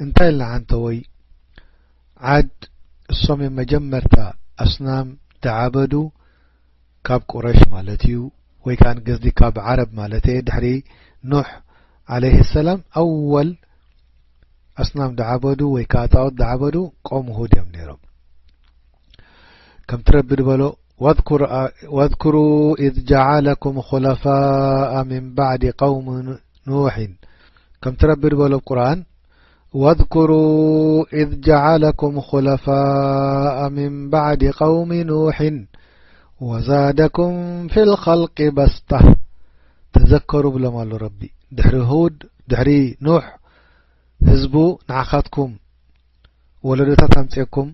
እንታይ ኢልና ሓንተወይ? ዓድ እሶም እዮም መጀመርታ ኣስናም ደዓበዱ ካብ ቁረሽ ማለት እዩ፣ ወይ ከኣ ንገዝዲ ካብ ዓረብ ማለት እየ። ድሕሪ ኑሕ ዓለይሂ ሰላም ኣወል ኣስናም ደዓበዱ ወይ ከኣ ጣዖት ደዓበዱ ቀውሚ ሁድ እዮም ነይሮም። ከምቲ ረቢ ዝበሎ፣ "ወዝኩር-፣ ወዝኩሩ ኢዝ ጀዓለኩም ኹለፋአ ሚን ባዕዲ ቀውሚ ኑሕን." ከምቲ ረቢ ዝበሎ ኣብ ቁርኣን፣ "ወዝኩሩ ኢዝ ጀዓለኩም ኹለፋአ ሚን ባዕዲ ቀውሚ ኑሕን ወዛደኩም ፊል ኸልቂ በስጣ." ተዘከሩ ብሎም ኣሎ ረቢ። ድሕሪ ሁድ፣ ድሕሪ ኑሕ ህዝቡ ንዓኻትኩም ወለዶታት ኣምጽኤኩም፣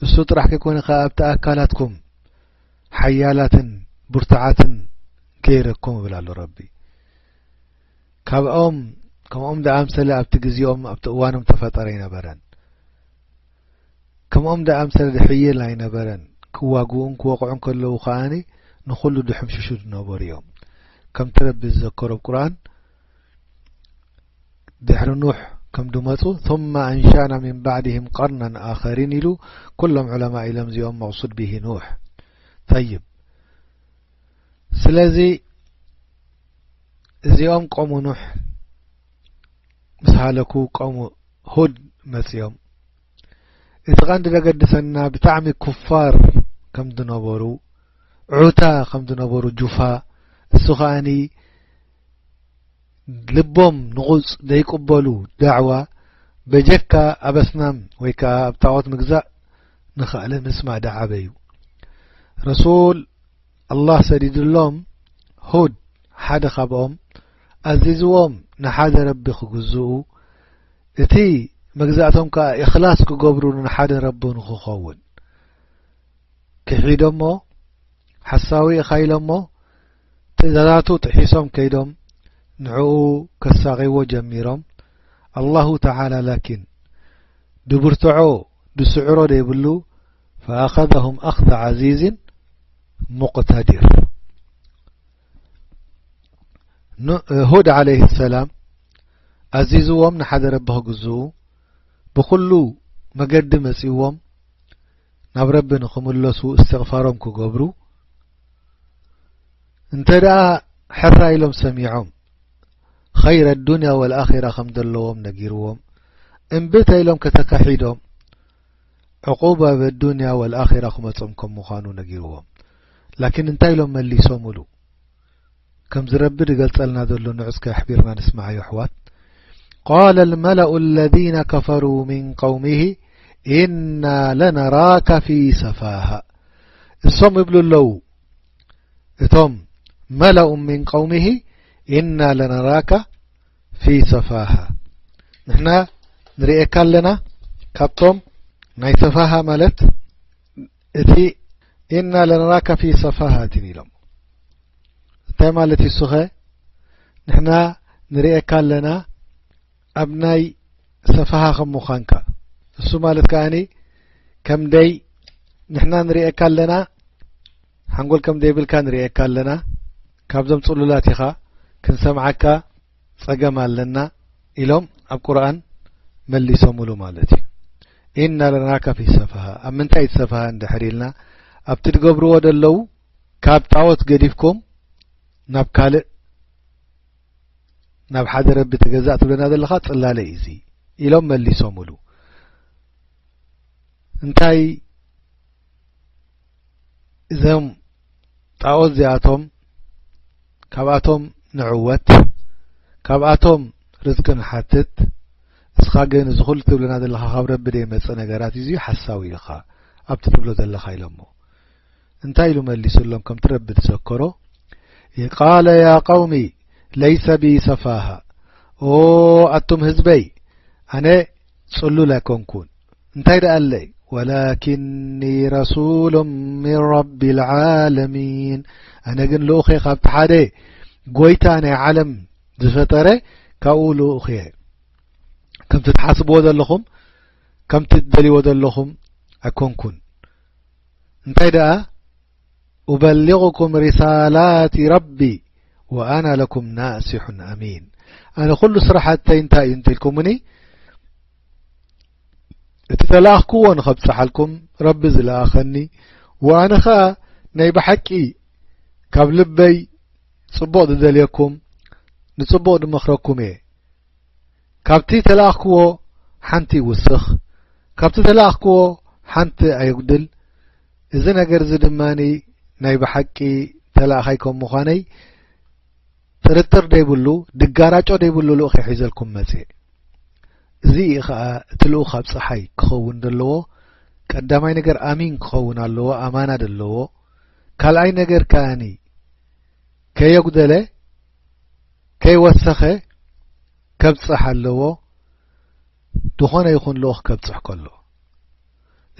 እሱ ጥራሕ ከይኮነ ከኣ ኣብቲ ኣካላትኩም ሓያላትን ብርቱዓትን ገይረኩም ይብል ኣሎ ረቢ። ካብኦም፣ ከምኦም ደኣምሰለ ኣብቲ ግዜኦም፣ ኣብቲ እዋኖም ተፈጠረ ኣይነበረን። ከምኦም ደኣምሰለ ድሕየል ኣይነበረን። ክዋግኡን ክወቕዑን ከለዉ ከኣኒ ንኹሉ ድሕምሽሹ ዝነበሩ እዮም። ከምቲ ረቢ ዝዘከሮ ኣብ ቁርኣን፣ ድሕሪ ኑሕ ከም ድመጹ፣ "ثم أنشأنا من بعدهم قرنا آخرين" ኢሉ፣ ኩሎም ዑለማ ኢሎም እዚኦም መቕሱድ ብሂ ኑሕ። ጠይብ፣ ስለዚ እዚኦም ቆሙ ኑሕ ምስ ሃለኩ፣ ቆሙ ሁድ መጺኦም። እቲ ቀንዲ ዘገድሰና ብጣዕሚ ኩፋር ከም ዝነበሩ፣ ዑታ ከም ዝነበሩ፣ ጁፋ፣ እሱ ከኣኒ ልቦም ንቑጽ ዘይቅበሉ ዳዕዋ፣ በጀካ ኣብ ኣስናም ወይ ከኣ ኣብ ጣዖት ምግዛእ ንኽኣለ ምስማዕ ደዓበዩ። ረሱል ኣላህ ሰዲድሎም፣ ሁድ ሓደ ካብኦም፣ ኣዚዝዎም ንሓደ ረቢ ክግዝኡ፣ እቲ መግዛእቶም ከኣ ኢኽላስ ክገብሩ ንሓደ ረቢ ንኽኸውን። ክሒዶሞ፣ ሓሳዊ ኢኻ ኢሎሞ፣ ትእዛዛቱ ጥሒሶም ከይዶም፣ ንዕኡ ከሳቕይዎ ጀሚሮም። ኣላሁ ተዓላ ላኪን ድብርትዖ ድስዕሮ ደይብሉ፣ ፈኣኸዘሁም ኣኽዘ ዓዚዝን ሙቕተዲር። ኑ-፣ ሁድ ዓለይሂ ሰላም ኣዚዝዎም ንሓደ ረቢ ክግዝኡ፣ ብኹሉ መገዲ መጺዎም፣ ናብ ረቢ ንኽምለሱ እስትቕፋሮም ክገብሩ። እንተ ደኣ ሕራ ኢሎም ሰሚዖም፣ ኸይረ ዱንያ ወልኣኺራ ከም ዘለዎም ነጊርዎም፣ እምቢ ተኢሎም ከተካሒዶም፣ ዕቑባ በዱንያ ወልኣኺራ ክመጾም ከም ምዃኑ ነጊርዎም። ላኪን እንታይ ኢሎም መሊሶምሉ? ከምዚ ረቢ ዝገልጸልና ዘሎ ንዑ እስከ ኣሕቢርና ንስምዓዮ ኣሕዋት። قال الملأ الذين كفروا من قومه إنا لنراك في سفاهة. እሶም ይብሉ ኣለዉ፣ እቶም መለኡ من قومه إنا لنراك في سفاهة፣ ንሕና ንርእየካ ኣለና ካብቶም ናይ ሰፋሃ ማለት እቲ إنا لنراك في سفاهة ኢሎም። እንታይ ማለት እዩ እሱኸ? ንሕና ንርእየካ ኣለና ኣብ ናይ ሰፋሃ ከም ምዃንካ። እሱ ማለት ከኣኒ ከም ደይ ንሕና ንርእየካ ኣለና፣ ሓንጎል ከም ደይብልካ ንርእየካ ኣለና፣ ካብዞም ጽሉላት ኢኻ፣ ክንሰምዓካ ጸገም ኣለና ኢሎም ኣብ ቁርኣን መሊሶምሉ ማለት እዩ። إنا لنراك في سفاهة። ኣብ ምንታይ እቲ ሰፋሃ እንድሕር ኢልና፣ ኣብቲ ትገብርዎ ዘለዉ ካብ ጣዖት ገዲፍኩም ናብ ካልእ፣ ናብ ሓደ ረቢ ተገዛእ ትብለና ዘለኻ ጽላለ እዩ እዚ ኢሎም መሊሶምሉ። እንታይ እዞም ጣዖት እዚኣቶም ካብኣቶም ንዕወት፣ ካብኣቶም ርዝቂ ንሓትት፣ እስኻ ግን እዚ ኩሉ ትብለና ዘለኻ ካብ ረቢ ደይመጽእ ነገራት እዩ፣ እዚ ሓሳዊ ኢኻ ኣብቲ ትብሎ ዘለኻ ኢሎሞ። እንታይ ኢሉ መሊሱሎም? ከምቲ ረቢ ዝዘከሮ፣ قال يا قوم ليس بي سفاهة። ኦ ኣቱም ህዝበይ፣ ኣነ ጽሉል ኣይኮንኩን። እንታይ ደኣ ኣለይ? ولكني رسول من رب العالمين። ኣነ ግን ልኡኽ እየ፣ ካብቲ ሓደ ጎይታ ናይ ዓለም ዝፈጠረ ካብኡ ልኡኽ እየ። ከምቲ ትሓስብዎ ዘለኹም፣ ከምቲ ትደልይዎ ዘለኹም ኣይኮንኩን። እንታይ ደኣ? أبلغكم رسالات ربي وأنا لكم ناصح أمين። ኣነ ኩሉ ስራሓተይ እንታይ እዩ እንተልኩምኒ፣ እቲ ተላእኽክዎ ንኸብጽሓልኩም ረቢ ዝለኣኸኒ፣ ወኣነ ኸኣ ናይ ብሓቂ ካብ ልበይ ጽቡቕ ዝደልየኩም፣ ንጽቡቕ ዝመኽረኩም እየ። ካብቲ ተላእኽክዎ ሓንቲ ይውስኽ፣ ካብቲ ተላእኽክዎ ሓንቲ ኣየጉድል። እዚ ነገር እዚ ድማ ናይ ብሓቂ ተላእኻይ ከም ምዃነይ ጥርጥር ደይብሉ፣ ድጋራጮ ደይብሉ ልኡኽ ሒዘልኩም መጽእ። እዚ እዩ ኸኣ እቲ ልኡኽ ኣብ ጸሓይ ክኸውን ዘለዎ። ቀዳማይ ነገር ኣሚን ክኸውን ኣለዎ፣ ኣማና ዘለዎ። ካልኣይ ነገር ከኣኒ ከየጉደለ፣ ከይወሰኸ ከብጽሕ ኣለዎ። ዝኾነ ይኹን ልኡኽ ከብጽሕ ከሎ፣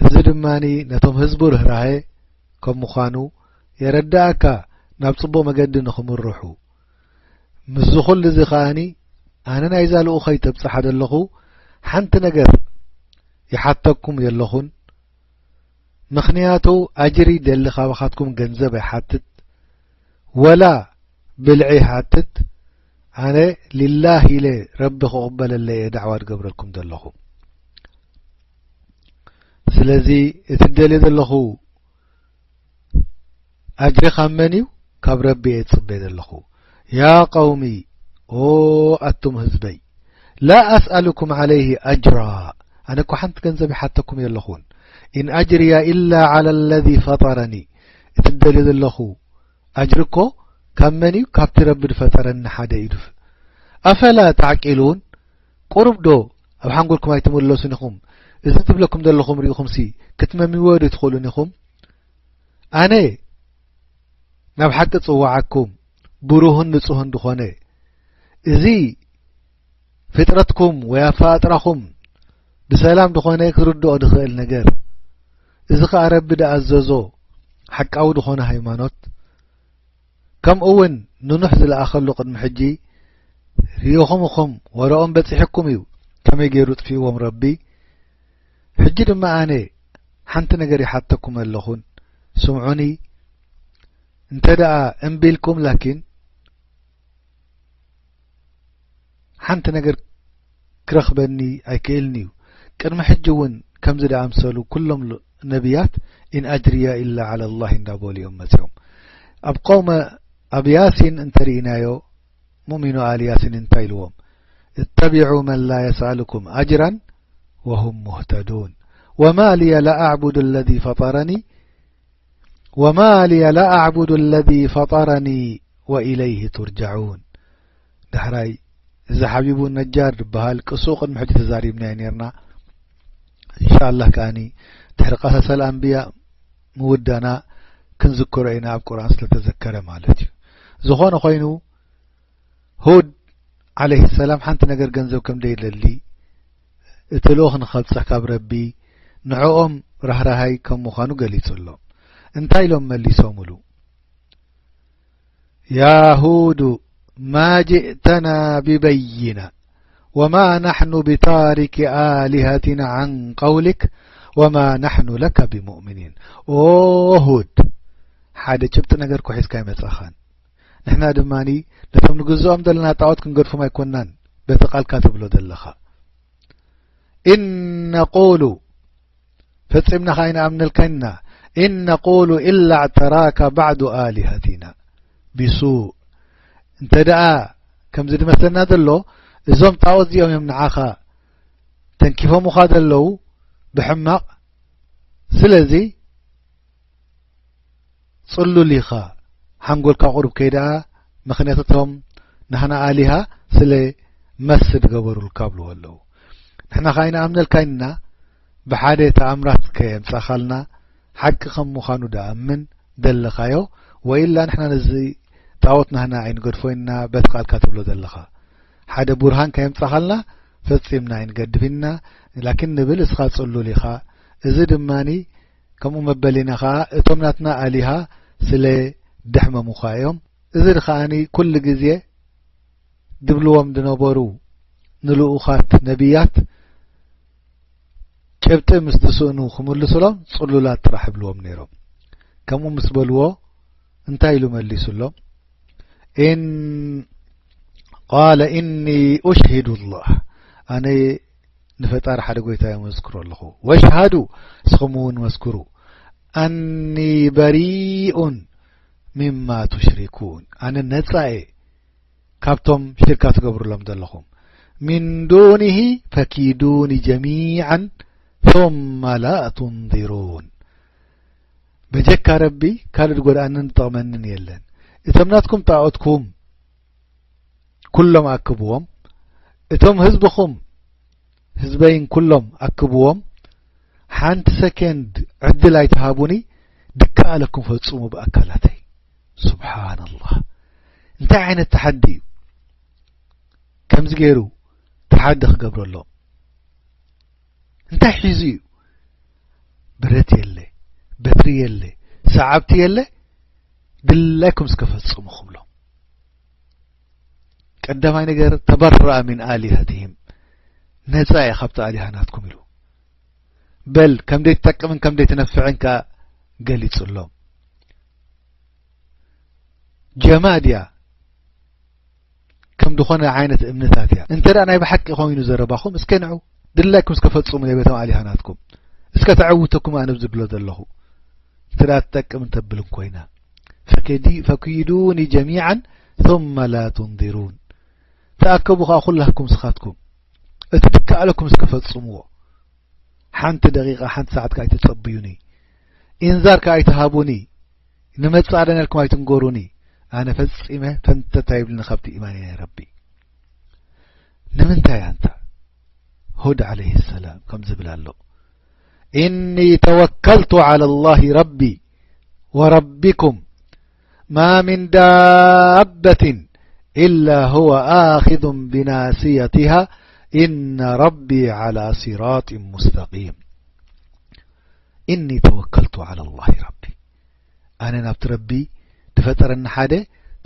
እዚ ድማ ነቶም ህዝቡ ርህራሄ ከም ምዃኑ የረዳእካ፣ ናብ ጽቡቕ መገዲ ንኽምርሑ። ምስዚ ኩሉ እዚ ከኣኒ፣ ኣነ ናይዛ ልኡኸይ ተብጽሓ ዘለኹ ሓንቲ ነገር ይሓተኩም የለኹን። ምኽንያቱ ኣጅሪ ደሊ ካባኻትኩም ገንዘብ ኣይሓትት፣ ወላ ብልዒ ይሓትት። ኣነ ሊላህ ኢለ ረቢ ክቕበለለይ እየ ዳዕዋ ዝገብረልኩም ዘለኹ። ስለዚ እቲ ደልየ ዘለኹ ኣጅሪ ካብ መን እዩ? ካብ ረቢ እየ ዝጽበ ዘለኹ። ያ ቀውሚ፣ ኦ ኣቱም ህዝበይ፣ ላ ኣስኣሉኩም ዓለይሂ ኣጅራ፣ ኣነ እኮ ሓንቲ ገንዘብ ይሓተኩም የለኹን። ኢን ኣጅርያ ኢላ ዓላ ለዚ ፈጠረኒ፣ እቲ ደልየ ዘለኹ ኣጅሪ እኮ ካብ መን እዩ? ካብቲ ረቢ ዝፈጠረኒ ሓደ እዩ። ኣፈላ ተዕቂሉን፣ ቁሩብ ዶ ኣብ ሓንጎልኩም ኣይትምለሱን ኢኹም? እዚ ትብለኩም ዘለኹም ርኢኹምሲ ክትመምዎ ዶ ትኽእሉን ኢኹም? ኣነ ናብ ሓቂ ጽውዓኩም፣ ብሩህን ንጹህን ዝኾነ፣ እዚ ፍጥረትኩም ወይ ኣፈጣጥራኹም ብሰላም ዝኾነ ክርድኦ ዝኽእል ነገር፣ እዚ ኸኣ ረቢ ዝኣዘዞ ሓቃዊ ዝኾነ ሃይማኖት፣ ከምኡ እውን ንኑሕ ዝለኣኸሉ ቅድሚ ሕጂ ርኢኹም ኢኹም፣ ወረኦም በጺሑኩም እዩ፣ ከመይ ገይሩ ጥፊእዎም ረቢ። ሕጂ ድማ ኣነ ሓንቲ ነገር ይሓተኩም ኣለኹን፣ ስምዑኒ። እንተ ደኣ እምቢ ኢልኩም፣ ላኪን ሓንቲ ነገር ክረኽበኒ ኣይክእልን እዩ። ቅድሚ ሕጂ እውን ከምዚ ደኣምሰሉ ኩሎም ል-፣ ነቢያት፣ "ኢን ኣጅርያ ኢላ ዓላ ላህ" እንዳበሉ እዮም መጺኦም። ኣብ ቀውመ፣ ኣብ ያሲን እንተርኢናዮ፣ ሙእሚኑ ኣል ያሲን እንታይ ኢልዎም? "እተቢዑ መን ላ የስኣልኩም ኣጅራን ወሁም ሙህተዱን። ወማ ሊየ ላ ኣዕቡዱ ለዚ ፈጠረኒ፣ ወማ ሊየ ላ ኣዕቡዱ ለዚ ፈጠረኒ ወኢለይህ ቱርጃዑን።" ዳሕራይ እዚ ሓቢቡ ነጃር ዝበሃል ቅስኡ ቅድሚ ሕጂ ተዛሪብናዮ ነርና። ኢንሻኣላህ ከኣኒ ድሕሪ ቀሰሰል ኣንብያ ምውዳና ክንዝክሮ ኢና፣ ኣብ ቁርኣን ስለተዘከረ ማለት እዩ። ዝኾነ ኮይኑ፣ ሁድ ዓለይሂ ሰላም ሓንቲ ነገር ገንዘብ ከም ደይደሊ፣ እቲ ልኡኽ ንኸብጽሕ ካብ ረቢ፣ ንዕኦም ራህራሃይ ከም ምዃኑ ገሊጹ ኣሎ። እንታይ ኢሎም መሊሶምሉ? "ያ ሁድ ማ ጅእተና ቢበይና ወማ ናሕኑ ብታሪኪ ኣሊሀቲና ዓን ቀውሊክ ወማ ናሕኑ ለከ ቢሙእሚኒን።" ኦ ሁድ፣ ሓደ ጭብጢ ነገር እኮ ሒዝካ ኣይመጻኻን። ንሕና ድማ ነቶም ንግዝኦም ዘለና ጣዖት ክንገድፎም ኣይኮንናን፣ በቲ ቃልካ ትብሎ ዘለኻ። "ኢን ነቁሉ፣ ፈጺምና ኸኣ ኣይንኣምነልካን ኢና፣ ኢን ነቁሉ ኢላ ኣዕተራካ ባዕዱ ኣሊሀቲና ቢሱእ።" እንተ ደኣ ከምዚ ዝመስለና ዘሎ፣ እዞም ጣዖት እዚኦም እዮም ንዓኻ ተንኪፎምኻ ዘለዉ ብሕማቕ። ስለዚ ጽሉል ኢኻ፣ ሓንጎልካ ቁሩብ ከይደኣ፣ ምኽንያቱ እቶም ናህና ኣሊሃ ስለ መስ ዝገበሩልካ ብልዎ ኣለዉ። ንሕና ከኣ ኣይንኣምነልካን ኢና፣ ብሓደ ተኣምራት ከየምጻኻልና፣ ሓቂ ከም ምዃኑ ደኣ እምን ዘለኻዮ፣ ወኢላ ንሕና ነዚ ጣዖት ናህና ኣይንገድፎ ኢና፣ በቲ ቃልካ ትብሎ ዘለኻ። ሓደ ቡርሃን ከየምጻኻልና ፈጺምና ኣይንገድፍን ኢና፣ ላኪን ንብል እስኻ ጽሉል ኢኻ። እዚ ድማኒ ከምኡ መበሊና ኸኣ እቶም ናትና ኣሊሃ ስለ ደሕመሙኻ እዮም። እዚ ኸኣኒ ኩሉ ግዜ ድብልዎም ዝነበሩ ንልኡኻት ነቢያት ጭብጢ ምስ ትስእኑ ክምልሱሎም ጽሉላት ጥራሕ ይብልዎም ነይሮም። ከምኡ ምስ በልዎ እንታይ ኢሉ መሊሱሎም? "ኢን قال إني أشهد الله، ኣነ ንፈጣሪ ሓደ ጎይታ እየ መስክሮ ኣለኹ። واشهدوا، እስኹም እውን መስክሩ። أني بريء مما تشركون، ኣነ ነጻ እየ ካብቶም ሽርካ ትገብሩሎም ዘለኹም። من دونه فكيدوني جميعا ثم لا تنظرون። በጀካ ረቢ ካልእ ዝጎድኣንን ዝጠቕመንን የለን። እቶም ናትኩም ጣዖትኩም ኩሎም ኣክብዎም። እቶም ህዝብኹም፣ ህዝበይን ኩሎም ኣክብዎም። ሓንቲ ሰከንድ ዕድል ኣይትሃቡኒ፣ ድከኣለኩም ፈጽሙ ብኣካላተይ። ሱብሓነላህ። እንታይ ዓይነት ተሓዲ እዩ ከምዚ ገይሩ ተሓዲ ክገብረሎም? እንታይ ሒዙ እዩ? ብረት የለ፣ በትሪ የለ፣ ሰዓብቲ የለ፣ ድላይኩም እስከ ፈጽሙ ክብሎም። ቀዳማይ ነገር ተበረኣ ሚን ኣሊሀትህም፣ ነጻ እየ ካብቲ ኣሊሃ ናትኩም ኢሉ። በል ከም ዘይትጠቅምን ከም ዘይትነፍዕን ከኣ ገሊጹሎም። ጀማድ እያ፣ ከም ዝኾነ ዓይነት እምነታት እያ። እንተ ደኣ ናይ ብሓቂ ኮይኑ ዘረባኹም፣ እስከ ንዑ ድላይኩም እስከ ፈጽሙ ናይ ቤቶም ኣሊሃ ናትኩም። እስከ ተዕውተኩም ኣነ ዝብሎ ዘለኹ። እንተ ደኣ ትጠቅም እንተብልን ኮይና። ፈኪዲ-፣ ፈኪዱኒ ጀሚዓን ثم ላ ቱንዚሩን። ተኣከቡ ከኣ ኩላኩም ስኻትኩም። እቲ ድከኣለኩም እስከ ፈጽምዎ። ሓንቲ ደቂቃ፣ ሓንቲ ሰዓት ከኣ ኣይትጸብዩኒ። ኢንዛር ከኣ ኣይትሃቡኒ። ንመጻእደን ኢልኩም ኣይትንገሩኒ። ኣነ ፈጺመ ፈንተት ኣይብልን ካብቲ ኢማን ናይ ረቢ። ንምንታይ ኣንታ? ሁድ ዓለይሂ ሰላም ከም ዝብል ኣሎ፣ "ኢኒ ተወከልቱ ዓላ ላሂ ረቢ ወረቢኩም ማ ሚን ዳበትን ኢላ ሁወ ኣኺዙን ቢናስየቲሃ ኢነ ረቢ ዓላ ሲራጢን ሙስተቂም። ኢኒ ተወከልቱ ዓላ ላሂ ረቢ." ኣነ ናብቲ ረቢ ዝፈጠረኒ ሓደ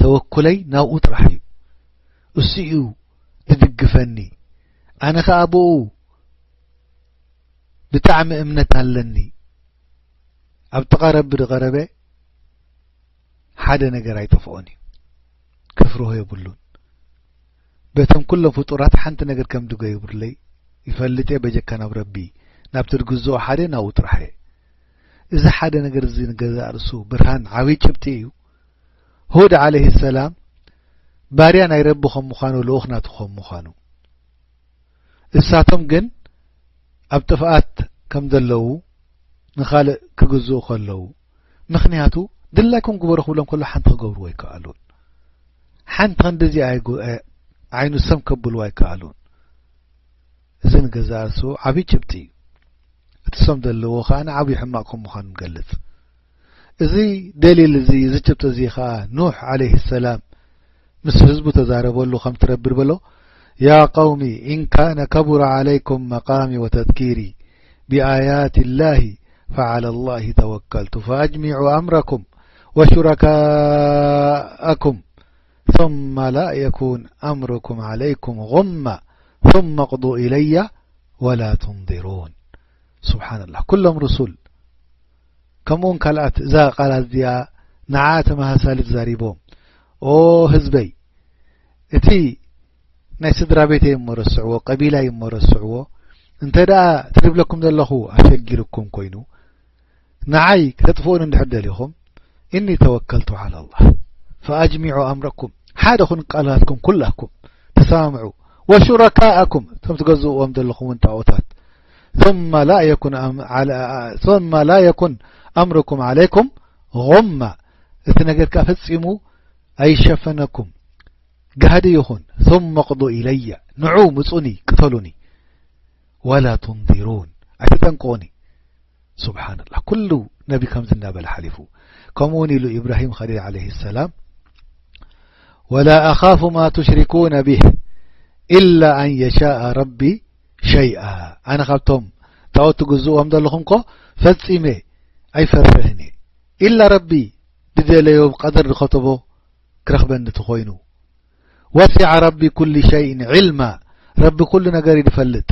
ተወኩለይ ናብኡ ጥራሕ እዩ። እሱ እዩ ዝድግፈኒ። ኣነ ኸኣ ብኡ ብጣዕሚ እምነት ኣለኒ። ኣብ ጥቓ ረቢ ዝቐረበ ሓደ ነገር ኣይጠፍኦን እዩ። ክፍርሆ የብሉን። በቶም ኩሎም ፍጡራት ሓንቲ ነገር ከም ዝገይሩለይ ይፈልጥ እየ። በጀካ ናብ ረቢ፣ ናብቲ ዝግዝኦ ሓደ ናብኡ ጥራሕ እየ። እዚ ሓደ ነገር እዚ ንገዛእ ርእሱ ብርሃን ዓብዪ ጭብጢ እዩ። ሁድ ዓለይሂ ሰላም ባርያ ናይ ረቢ ከም ምዃኑ፣ ልኡኽ ናቱ ከም ምዃኑ፣ እሳቶም ግን ኣብ ጥፍኣት ከም ዘለዉ ንኻልእ ክግዝኡ ከለዉ፣ ምኽንያቱ ድላይኩም ግበሩ ክብሎም ከሎ ሓንቲ ክገብርዎ ኣይከኣሉን። ሓንቲ ክንድዚ ኣይጉ-፣ እ፣ ዓይኑ ሰም ከብልዎ ኣይከኣሉን። እዚ ንገዛእ ርእሱ ዓብዪ ጭብጢ እዩ። እቲ ሰም ዘለዎ ከኣ ንዓብዪ ሕማቕ ከም ምዃኑ ንገልጽ። እዚ ደሊል እዚ፣ እዚ ጭብጢ እዚ ከኣ ኑሕ ዓለይሂ ሰላም ምስ ህዝቡ ተዛረበሉ፣ ከምቲ ረቢ ዝበሎ፣ "ያ ቀውሚ ኢን ካነ ከቡረ ዓለይኩም መቃሚ ወተዝኪሪ ቢኣያቲ ላሂ ፈዓላ ላሂ ተወከልቱ ፈኣጅሚዑ ኣምረኩም ወሹረካኣኩም ثم لا يكن أمركم عليكم غمة ثم اقضوا إلي ولا تنظرون." ሱብሓነላህ። ኩሎም ሩሱል ከምኡውን ካልኣት እዛ ቃላት እዚኣ ንዓ ተመሳሳሊ ተዛሪቦም። ኦ ህዝበይ፣ እቲ ናይ ስድራ ቤተይ እሞ ረስዕዎ፣ ቀቢላይ እሞ ረስዕዎ። እንተ ደኣ ትድብለኩም ዘለኹ ኣሸጊርኩም ኮይኑ፣ ንዓይ ከተጥፍኡኒ እንድሕር ደሊኹም፣ "እኒ ተወከልቱ ዓላ ላህ ፈኣጅሚዑ ኣምረኩም"፣ ሓደ ኩን ቃላትኩም ኩላኩም ተሰማምዑ፣ "ወሹረካኣኩም"፣ እቶም ትገዝእዎም ዘለኹም እውን ጣዖታት፣ "ثم لا يكن أم-، على-، ثم لا يكن أمركم عليكم غمة"፣ እቲ ነገር ከኣ ፈጺሙ ኣይሸፈነኩም፣ ጋህዲ ይኹን። "ثم اقضوا إلي"፣ ንዑ ምጹኒ፣ ቅተሉኒ። "ولا تنظرون"፣ ኣይትጠንቅቑኒ። ሱብሓነላህ፣ ኩሉ ነቢ ከምዚ እናበለ ሓሊፉ። ከምኡ እውን ኢሉ ኢብራሂም ኸሊል ዓለይሂ ሰላም፣ "ولا أخاف ما تشركون به إلا أن يشاء ربي شيئا"፣ ኣነ ካብቶም ጣዖት ትግዝእዎም ዘለኹም ኮ ፈጺመ ኣይፈርህን እየ። ኢላ ረቢ ዝደለዮ፣ ቀደር ዝኸተቦ ክረኽበኒ ተኾይኑ። "وسع ربي كل شيء علما"፣ ረቢ ኩሉ ነገር እዩ ዝፈልጥ።